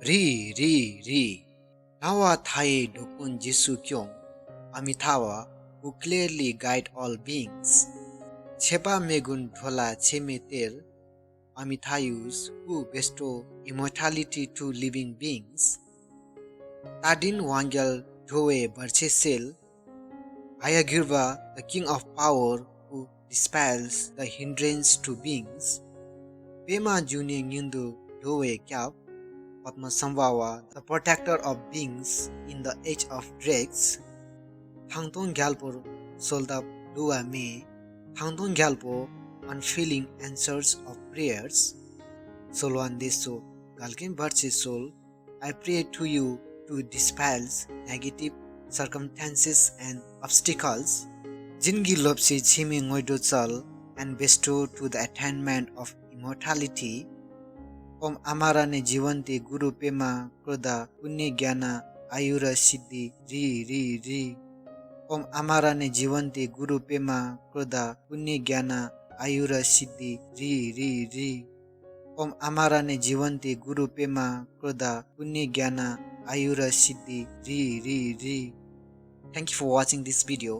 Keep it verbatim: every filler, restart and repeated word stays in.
རི་རི་རི། སྣང་བ་མཐའ་ཡས་འགྲོ་ཀུན་རྗེས་སུ་སྐྱོང་། Amitabha, who clearly guide all beings. ཆད་པ་མེད་ཀུན་འགྲོ་ལ་ཆད་མེད་གཏེར། Amitabha, who bestow immortality to living beings. རྟ་མགྲིན་དབང་རྒྱལ་འགྲོ་བའི་བར་ཆད་སེལ། Hayagriva, the king of power, who dispels the hindrance to beings. པདྨ་འབྱུང་གནས་མངོན་དུ་འགྲོ་བའི་སྐྱབས། Padmasambhava, the protector of beings in the age of dregs. ཐང་སྟོང་རྒྱལ་པོར་གསོལ་འདེབས་བསླུ་བ་མེད། ཐང་སྟོང་རྒྱལ་པོ། Unfailing answers of prayers. གསོལ་བ་འདེབས་སོ་འགལ་རྐྱེན་བར་ཆད་སོལ། I pray to you to dispels negative circumstances and obstacles. སྦྱིན་གྱི་རློབས་ཆས་ཆད་མེད་དངོས་གྲུབ་སྩལ། And bestow to the attainment of immortality. ཨོཾ་ཨ་མ་ར་ཎི་ཇི་ཝན་ཏི་གུ་རུ་པདྨ་ཀྲོ་དྷ་པུ་ཎྱ་ཛྙཱ་ན་ཨ་ཡུ་ར་སིདྡྷི་རི་རི་རི། ཨོཾ་ཨ་མ་ར་ཎི་ཇི་ཝན་ཏི་གུ་རུ་པདྨ་ཀྲོ་དྷ་པུ་ཎྱ་ཛྙཱ་ན་ཨ་ཡུ་ར་སིདྡྷི་རི་རི་རི། ཨོཾ་ཨ་མ་ར་ཎི་ཇི་ཝན་ཏི་གུ་རུ་པདྨ་ཀྲོ་དྷ་པུ་ཎྱ་ཛྙཱ་ན་ཨ་ཡུ་ར་སིདྡྷི་རི་རི་རི། Thank you for watching this video.